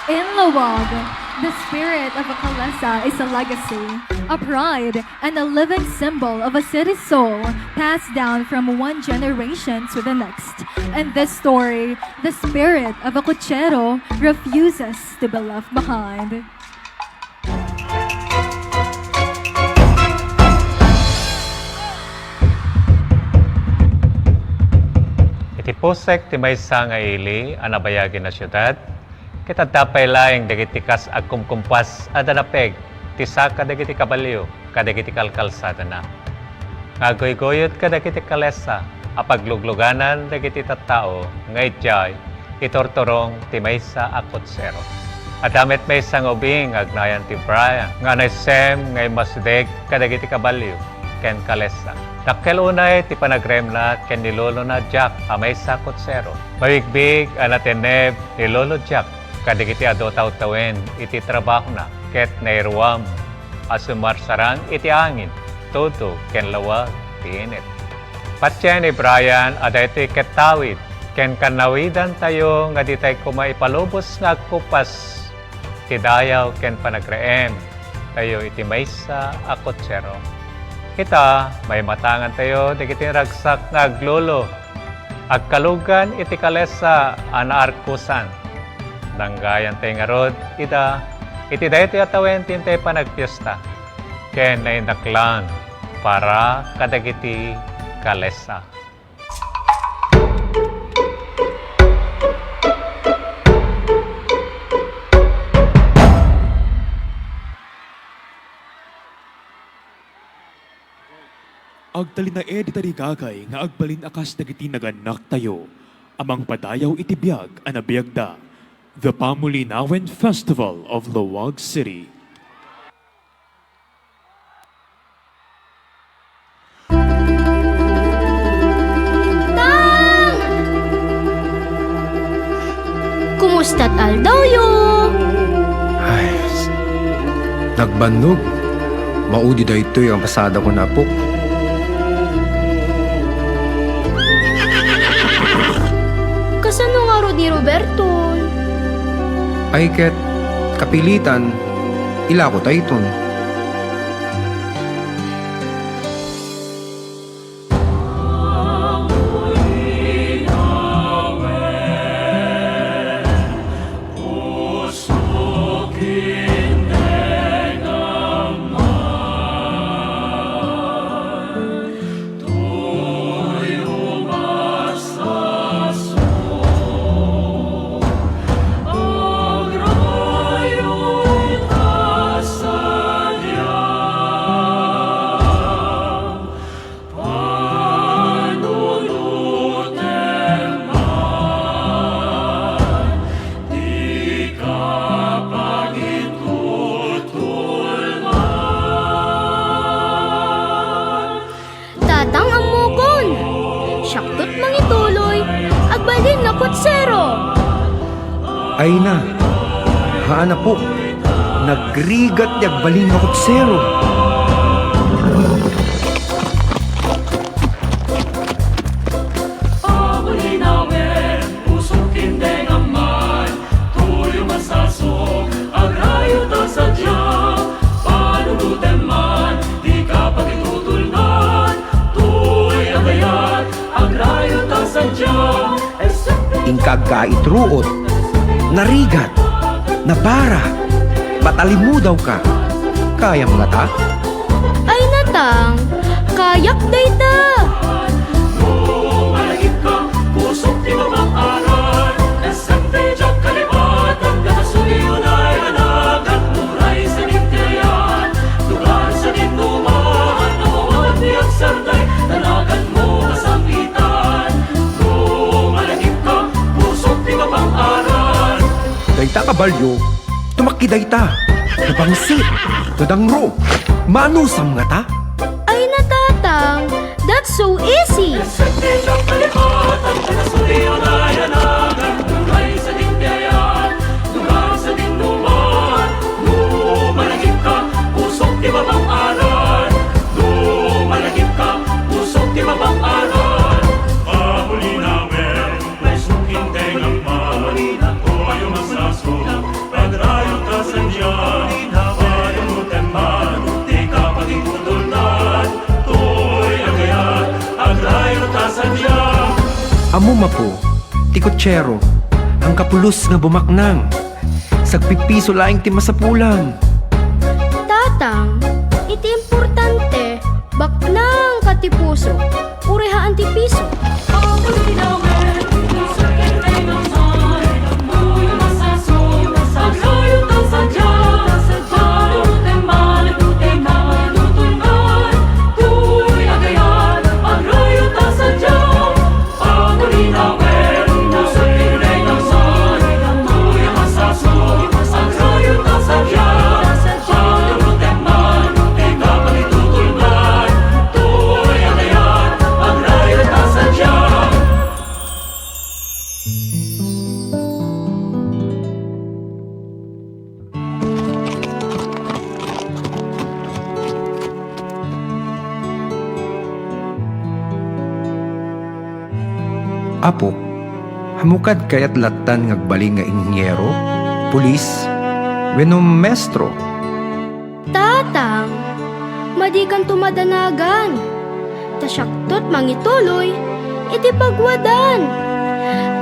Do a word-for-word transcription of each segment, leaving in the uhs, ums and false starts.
In Laoag, the spirit of a kalesa is a legacy, a pride, and a living symbol of a city's soul, passed down from one generation to the next. In this story, the spirit of a kutsero refuses to be left behind. Iti pusek ti maysa nga ili a nabayag iti siudad, ket adda pay laeng dagiti kas agkumkumpas a danapeg ti saka dagiti kabalio kadagiti kalkalsadana. Nga aguyguyod kadagiti kalesa a paglugluganan dagiti tattao nga idiay iturturong ti maysa a kutsero. Adda met maysa nga ubing nga agnayan ti Brian nga naisem nga immasideg kadagiti kabalio ken kalesa. Dakkel unay ti panagreemna ken ni Lolona Jack a maysa a kutsero. Mabigbig a nateneb ni Lolo Jack kadagiti adu a tawtawen iti trabahona ket nairuam a sumarsarang iti angin, tudo, ken lawag ti init. Patien ni Brian a daytoy ket tawid ken kannawidantayo nga ditay koma ipalubos nga agkupas ti dayaw ken panagreem tayo iti maysa a kutsero. Ita, maimatangan tayo dagiti naragsak nga aglolo, agkalugan iti kalesa a naarkosan. Danggayan tay ngarud ida iti daytoy a tawen ti intay panagpiesta ken naindaklan para kadagiti kalesa. Agtalinaed ti tarigagay nga agbalin a kas dagiti nagannaktayo a mangpadayaw iti biag a nabiagda. The Pamulinawen Festival of Laoag City. Tang! Kumusta't aldawyo? Ay, nagbannog. Maudi daytoy a pasadakon, apok. Kasano ngarud ni Roberto? Ay ket, kapilitan, ilako ta iton. Tatang, ammokon. Siakto't mangituloy. Agbalin nga kutsero. Ay na, haan, apok. Nagrigat ti agbalin nga kutsero. Pusok ken dengam man, toyo masasok, agrayo ta sadia, panunotem man, dika pagitutulngan, toy a dayat, agrayo ta sadia. Inka aggaitruot, narigat, nabara, matalimudawka. Kayam ngata? Ay, Tatang, kayak dayta. Dayta a kabalio, tumakki dayta. Nabangsit, nadangro, maanusam ngata? Ay na, Tatang, that's so easy. Ammom, Apo, ti kotsero, anggapulos nga bumaknang. Sagpipiso laeng ti masapulam. Tatang, iti importante, baknang ka ti puso, uray haan ti piso. Apo, ammok kad kayat lattan nga agbalin nga inhinyero, pulis, wenno maestro? Tatang, madikanto madanagan. Ta siakto ti mangituloy iti pagwadan.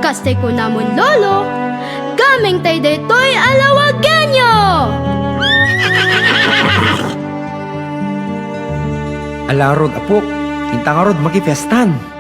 Kas ti kunamon, Lolo, gamengtay daytoy a lawagenyo! Ala ngarud, Apok, inta ngarud makipiestan.